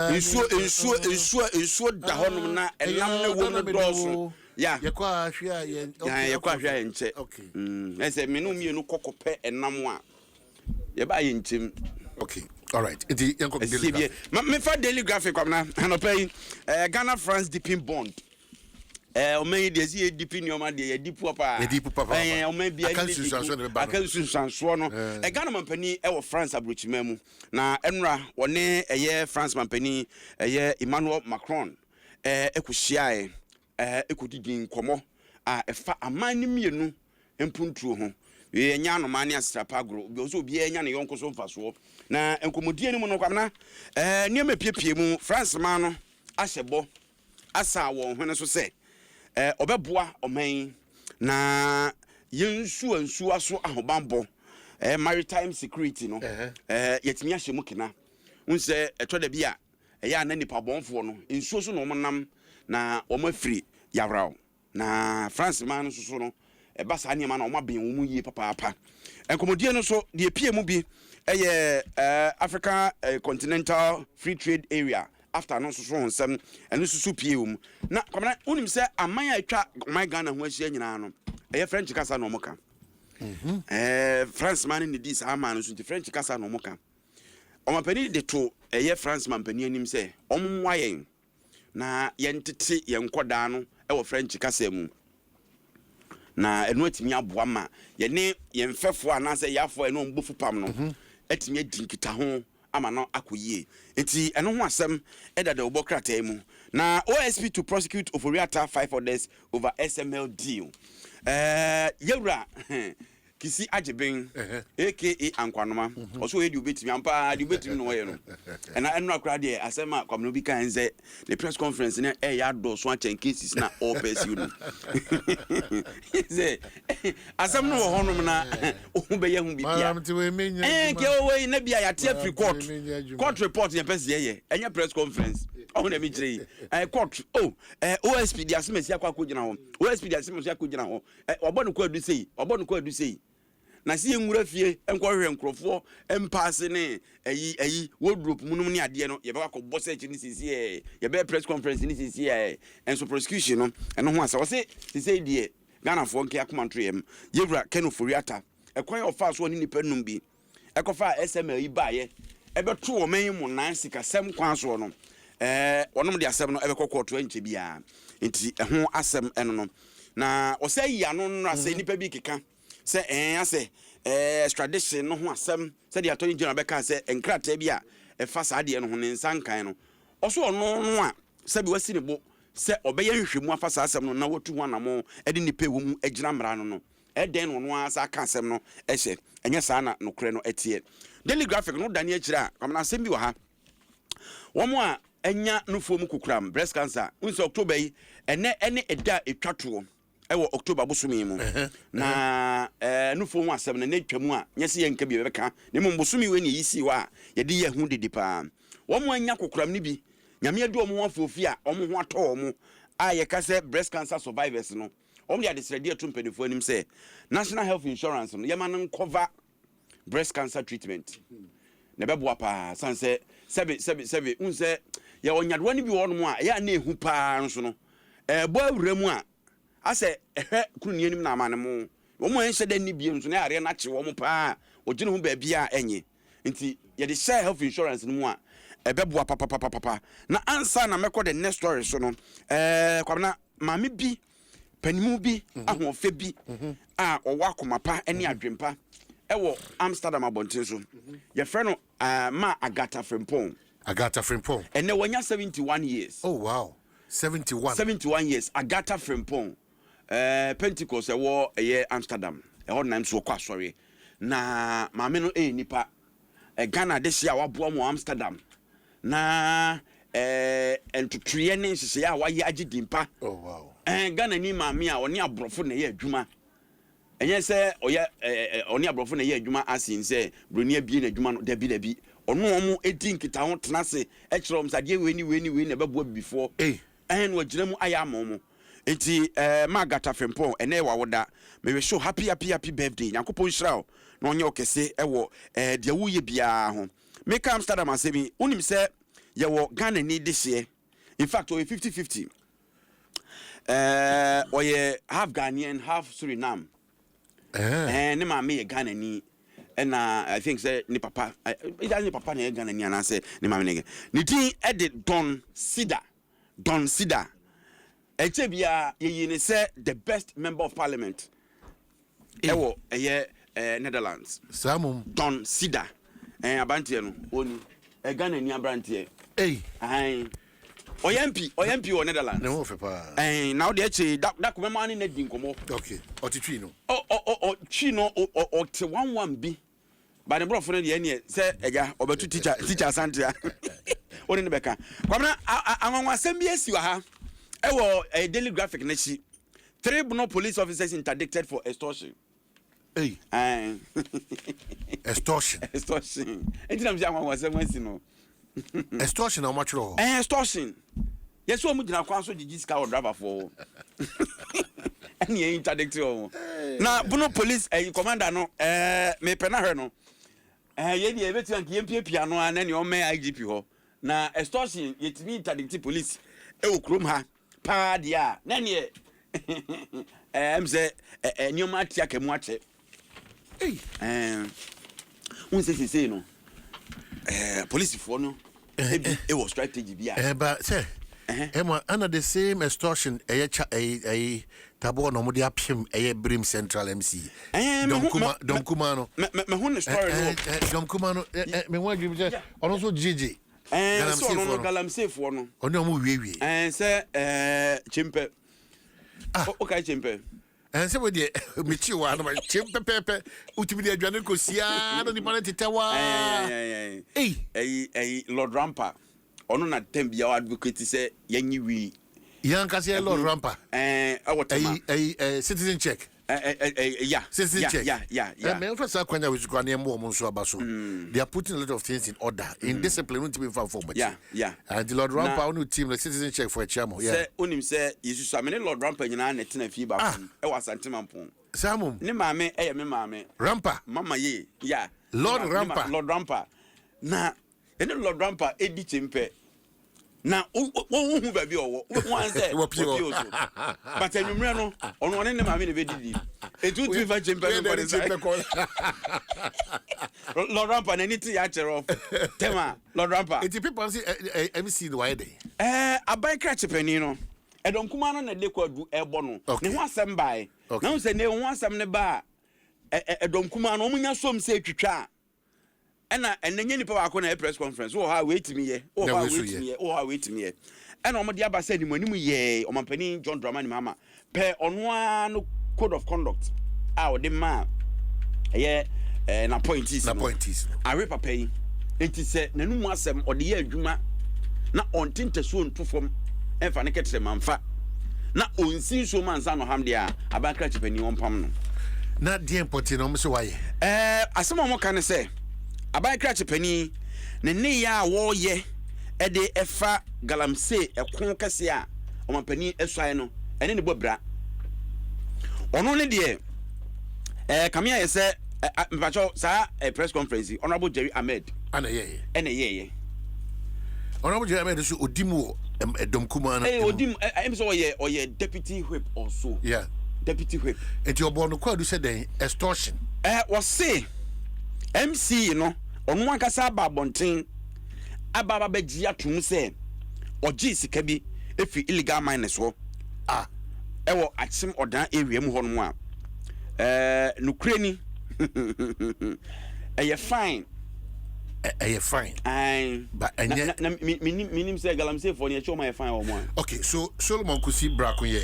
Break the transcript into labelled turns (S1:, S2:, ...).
S1: Nsuo nsuo nsuo nsuo da hɔnom na ɛnam ne wom no dɔɔso ya.
S2: Yɛkɔ ahwɛ a yɛn.
S1: Okay, yɛkɔ ahwɛ a yɛn nkyɛ.
S2: Okay.
S1: Ɛsɛ me no mmienu kɔkɔ pɛ ɛnam a yɛba yɛn nkyɛm.
S2: Okay, all right. Nti yɛn kɔ Daily Graphic.
S1: Ma mefa Daily Graphic kwamina anɔpɛ yi, Ghana France deepen bond. Ɔman yi deɛ, si yɛ deepen nneɛma deɛ, yɛ deep paa.
S2: Yɛ deep paa.
S1: Ɔman bi
S2: aka nsunsuansoɔ na ɛbɛba no.
S1: Aka nsunsuansoɔ no. Ghana mampanin ɛwɔ France aburokyima mu na ɛnora wɔne ɛyɛ France mampanin, ɛyɛ Emmanuel Macron, ɛkɔhyiaeɛ, ɛkɔdidi nkɔmmɔ a ɛfa aman no mmienu mpuntuo ho. Yɛnyɛ anomaa ne asetrapa agorɔ obi ɔsɛ obiara nya ne yɔnko so mfasoɔ. Na nkɔmmɔdie no mu no, Kwamina, nneɛma piepie mu. France man no ahyɛ bɔ asa wɔn hwene so sɛ ɔbɛboa ɔman yi na yɛn nsuo nsuo so ahobanbɔ, maritime security no, yɛtumi ahyɛ mu kena n sɛ ɛtɔ da bi a ɛyɛ a na nipa bɔnfoɔ no nsuo so na wɔn nam na wɔn afiri yawraw. Na France man no nso so no, ɛba saa nneɛma na wɔn abɛn wɔn mu yie papaapa. Nkɔmmɔdie no so deɛ pie mu bi ɛyɛ Africa Continental Free Trade Area, AfCFTA no nso so ho nsɛm, ɛno nso so pie wɔ mu. Na Kwamina, wonim sɛ aman a atwa ɔman Ghana ho ahyia nyinaa no, ɛyɛ French kasa na wɔn ka. France man no ne di saa aman no so, nti French kasa na wɔn ka. Ɔmampanin de to ɛyɛ France mampanin anim sɛ wɔn mmoa yɛn na yɛntete yɛn nkɔdaa no ɛwɔ French kasa mu, na ɛno atumi aboa ma yɛne yɛn mfɛfoɔ anaasɛ yɛafoɔ ɛne wɔn bɔfu pam no atumi adi nkitaho ama no akɔ yie. Nti ɛno ho asɛm ɛda da wɔbɔ krataa mu. Na OSP to prosecute Ofori-Atta, five others over SML deal. Yɛwura Kissi Agyebeng aka Ankwanoma ɔso ɔyɛ deɛ obɛtumi ampa, deɛ obɛtumi na ɔyɛ no. Ɛna ɛnora koraa deɛ, asɛm a Kwamina bi kan sɛ ne press conference no ɛyɛ adɔɔso akyɛn cases na ɔɔpɛ siw no sɛ asɛm no wɔ hɔnom na wohu bɛyɛ ho bibia nkɛ wɔwɔ yi na bia yɛate afiri court. Court report yɛpɛ sɛ yɛyɛ, ɛnyɛ press conference. Ɔho na mekyerɛ yi, court o, OSP de asɛm asi akɔ akɔgyina hɔ, OSP de asɛm asi akɔgyina hɔ, wabɔ ne kɔ adu sei, wabɔ ne kɔ adu sei, na si yɛnwura fie nkɔhwehwɛ nkurɔfoɔ mpaase ne ɛyi wardrobe mu nom ne adeɛ no, yɛbɛkɔ akɔbɔ search ne sisi yɛbɛyɛ press conference ne sisi ɛnso prosecution no, ɛno ho asɛ wɔse sisi deɛ Ghanafoɔ nke akoma nto yɛm. Yɛwura Ken Ofori-Atta, ɛkwan a ɔfaa so ɔne nipa num bi ɛkɔfa SML yi baayɛ ɛbɛto wɔn yi mu nan sikasɛm kwan soɔ no, wɔnom de asɛm no ɛbɛkɔ kɔɔto ɛnkyɛ biara. Nti ɛho asɛm ɛno no na ɔsɛ yi ano no asɛ nipa bi keka sɛ asɛ extradition no ho asɛm, sɛdeɛ Attorney General bɛka sɛ nkrataa bi a ɛfa saa adeɛ no ho ne nsa nkan no, ɔso ɔno no a sɛbi wasi ne bo sɛ ɔbɛyɛ nhwehwɛmu afa saa asɛm no na watu ho anammɔn ɛde nipa ɛwɔ mu agyina mmara no. Ɛdɛn na ɔno ara sa aka asɛm no ɛhyɛ? Ɛnyɛ saa na nokorɛ no ɛteɛ. Daily Graphic no dane akyire a, Kwamina, asɛm bi wɔ ha. Wɔn a ɛnya nufoɔ mu kokoram, breast cancer n sɛ October yi, ɛnɛ ɛne ɛda a ɛtwa toɔ ɛwɔ October bosome yi mu na nufoɔ ho asɛm no ne twa mu a, nyɛ sɛ yɛnka bi bɛka na mmom bosome wei ne yɛyi sii hɔ a yɛde yɛ ho didi paa. Wɔn a anya kokoram no bi, Nyame adi wɔn ho afoofi a wɔn ho atɔ wɔn a yɛka sɛ breast cancer survivors no, wɔn de adesrɛdeɛ to mpanimfoɔ anim sɛ National Health Insurance no, yɛma no ncover breast cancer treatment na ɛbɛboa paa, san sɛ sɛbe sɛbe sɛbe n sɛ yɛwɔ nyadewa no bi wɔ hɔnom a ɛyɛ a na ehu paa nso no ɛɛbɔ awura mu a asɛ ɛhwɛ kuru ni anim na ama ne mo wɔn a ɛnhyɛ dɛ nni bie nso na yareɛ no akye wɔn paa, ɔgyina ho baabi a ɛnyɛ. Nti yɛde hyɛ health insurance no mu a, ɛbɛboa papapapapa. Na ansa na mɛkɔ the next story so no, Kwamina, maame bi panimu bi ahoɔfɛ bi a ɔwɔ akoma pa ne adwempa ɛwɔ Amsterdam abɔnten so, yɛfrɛ no Ma Agatha Frimpong.
S2: Agatha Frimpong.
S1: Ɛnɛ wanya 71 years.
S2: Oh wow, 71.
S1: 71 years, Agatha Frimpong. Pentecost ɛwɔ ɛyɛ Amsterdam ɛhɔ nam so ɔkɔ asɔre. Na maame no ɛyɛ nipa Ghana de hyɛ a waboa mu Amsterdam na ntotoeɛ ne nhyehyɛeɛ a wayɛ agye din pa.
S2: Oh wow.
S1: Ghana ni maame a ɔne aborɔfo na ɛyɛ adwuma. Ɛnyɛ sɛ ɔyɛ ɔne aborɔfo na ɛyɛ adwuma asen sɛ buroni abie n'adwuma no, dabi dabi. Ɔno wɔn edi nkitaho, tena ase ɛkyerɛ wɔn sɛ adeɛ wei ne wei ne wei na ɛbɛboa bibifoɔ. Na wagyina mu ayɛ ama wɔn. Nti Ma Agatha Frimpong, ɛnɛ yɛ wawoda. Mewɛ so happy happy happy birthday. Nyankopɔn nhyira wo na ɔnyɛ wo kɛse ɛwɔ deɛ woyɛ biara ho. Meka Amsterdam asɛm yi, wonim sɛ Yɛwɔ Ghana ni dehyeɛ. In fact, ɔyɛ 50-50. Ɔyɛ half Ghanaian, half Suriname. Ne maame yɛ Ghana ni, ɛna I think sɛ ne papa, either ne papa na ɛyɛ Ghana ni anaasɛ ne maame na ɛyɛ. Ne din ɛde Don Sida. Don Sida. Ɛkyɛ biara yɛyi ne sɛ the best member of parliament ɛwɔ ɛyɛ Netherlands.
S2: Saa mom.
S1: Don Sida. Aberanteɛ no, wɔni ɛ Ghana ni aberanteɛ.
S2: Ei.
S1: Ahan. Ɔyɛ MP, ɔyɛ MP wɔ Netherlands.
S2: Ne ho fɛ paa.
S1: Na ɔde akyire da da kɔmɛma ne na di nkɔmɔ.
S2: Okay, ɔte Twi no.
S1: Ɔ ɔ ɔ ɔ Twi no, ɔ ɔ ɔte one one bi. Ba ne borɔfo no deɛ, ɛneɛ sɛ ɛgya ɔbɛto teacher Asantea wone ne bɛka. Kwamina, anwanwasɛm bi asi wɔ ha ɛwɔ Daily Graphic n'akyi. Three Bono police officers interdicted for extortion.
S2: Ei. Extortion.
S1: Extortion. Nti na mi sɛ anwanwasɛm asi no.
S2: Extortion na wɔatwerɛ hɔ.
S1: Extortion. Yɛsɛ wɔn gyina kwan so gyegye sika wɔ driverfoɔ hɔ. Ɛne yɛn interdict wɔn. Na Bono police ɛyi commander no, mepɛ na hwɛ no. Yɛn deɛ, yɛbɛtumi anka yɛmpiapia no a na nea ɔmmɛn IGP hɔ. Na extortion yɛtumi interdict police ɛwɔ kurom ha paa deɛ a, na neɛ sɛ nneɛma ate aka mu akyɛ.
S2: Ei.
S1: N sɛ sesei no polisifoɔ no ebi ɛwɔ strategy bi a.
S2: Ba sɛ ɛma ana the same extortion ɛyɛ cha ɛyɛ taboɔ na wɔde apem ɛyɛ Birim Central MC.
S1: Dɔm
S2: Kuma, Dɔm Kuma no.
S1: Mɛ ne story no.
S2: Dɔm Kuma no, mɛ ho adwene sɛ ɔno nso gyegye.
S1: Sɛ ɔno no galamseyfoɔ no.
S2: Ɔne ɔmo wiewie.
S1: Sɛ Kyempɛ.
S2: Ah.
S1: Wokae Kyempɛ?
S2: Sɛ wo deɛ mekyi wɔ anoma kyem pɛpɛɛpɛ, wotumi de aduane kɔsiaa na nipa no tetɛ waa. Ei.
S1: Ɛyi Lord Rampa, ɔno na tɛm bia advocate sɛ yɛnyi wii.
S2: Yɛn ankasa yɛ Lord Rampa.
S1: Ɛwɔ Tema.
S2: Ɛyi citizen check.
S1: Ya.
S2: Citizen check.
S1: Ya.
S2: Mɛ nfa saa kwanya wei so koraa ne ɛmmɔ ɔmo nso aba so. They are putting a lot of things in order, in discipline, ntumi nfa nfa ɔmo akyi. And Lord Rampa, ɔno team no, citizen check for ɛkyia mo.
S1: Sɛ onim sɛ yesusu a, me ne Lord Rampa nyinaa na ɛtena fie baako mu ɛwɔ Asantemampɔn.
S2: Saa mom.
S1: Ne maame ɛyɛ me maame.
S2: Rampa.
S1: Mama ye ya.
S2: Lord Rampa.
S1: Lord Rampa na ɛne Lord Rampa edi kyempɛ na wohu baabi a ɔwɔ, wohu an sɛ
S2: Wɔpie hɔ.
S1: wɔpie o so, but anwummerɛ no, ɔno ɔne ne maame na bɛdidi, ɛnti wotumi fa kyempɛ no nkɔ ne nsa. Lord Rampa n'ani te yɛ akyerɛ tɛm a Lord Rampa.
S2: Eti paper no sɛ MC no wayɛ dɛ.
S1: Aban krakye panin no, ɛdɔm kumaa no na de kɔ adu ɛbɔ no. Ne ho asɛm bae. Na ho sɛ ne ho asɛm ne ba a, ɛdɔm kumaa no ɔmo nya som sɛ etwitwa a, ɛna ɛnɛ nye nipa baako na ɛyɛ press conference wɔ hɔ a, weetumi yɛ wɔ
S2: Na
S1: hɔ a,
S2: wei so
S1: weetumi yɛ wɔ hɔ a, weetumi yɛ, ɛna ɔmo de aba sɛ anim anim yɛɛ ɔmampanin John Dramani Mahama pɛ ɔno ara no code of conduct a ɔde maa ɛyɛ n'appointees no.
S2: N'appointees no.
S1: Awe papa yi nti sɛ n'anum asɛm ɔde yɛ adwuma na ɔnte ntasuo nto fam, ɛmfa ne kɛtɛrɛ ma nfa na ɔnsi nsuo ma nsa no ham deɛ a, aban krakye panin ɔmpam no.
S2: Na deɛ mpɔte na ɔmo sɛ wayɛ.
S1: Asɛm a wɔka ne sɛ aban krakye panin ne nneyɛ a wɔreyɛ ɛde ɛfa galamsey ɛko kɛseɛ a ɔmampanin asuae no ɛne ne bɔ bra, ɔno ne deɛ kame ayɛ sɛ mpakyɛw saa press conference yi, Honourable Jerry Ahmed
S2: ana yɛyɛ.
S1: Ɛna ɛyɛɛyɛ.
S2: Honourable Jerry Ahmed nso odi mu wɔ ɛdɔm kumaa no.
S1: Odi mu, ɛm sɛ ɔyɛ deputy whip also. Deputy whip.
S2: Nti ɔbɔ no kɔ adu sɛ dɛn, extortion?
S1: Wɔse MC no, ɔno ankasa aba abɔnten aba bɛgye atom sɛ ɔgyee sika bi efi illegal miners hɔ
S2: ah
S1: ɛwɔ Akyem Ɔdan area mu hɔnom a, nokure ni, ɛyɛ fine.
S2: Ɛyɛ fine.
S1: Ae.
S2: Ba ɛnyɛ.
S1: Na minim sɛ galamseyfoɔ no yɛkyɛ wɔn ayɛ fine wɔ mo a.
S2: Okay, so Solomon Kusi Brako yɛ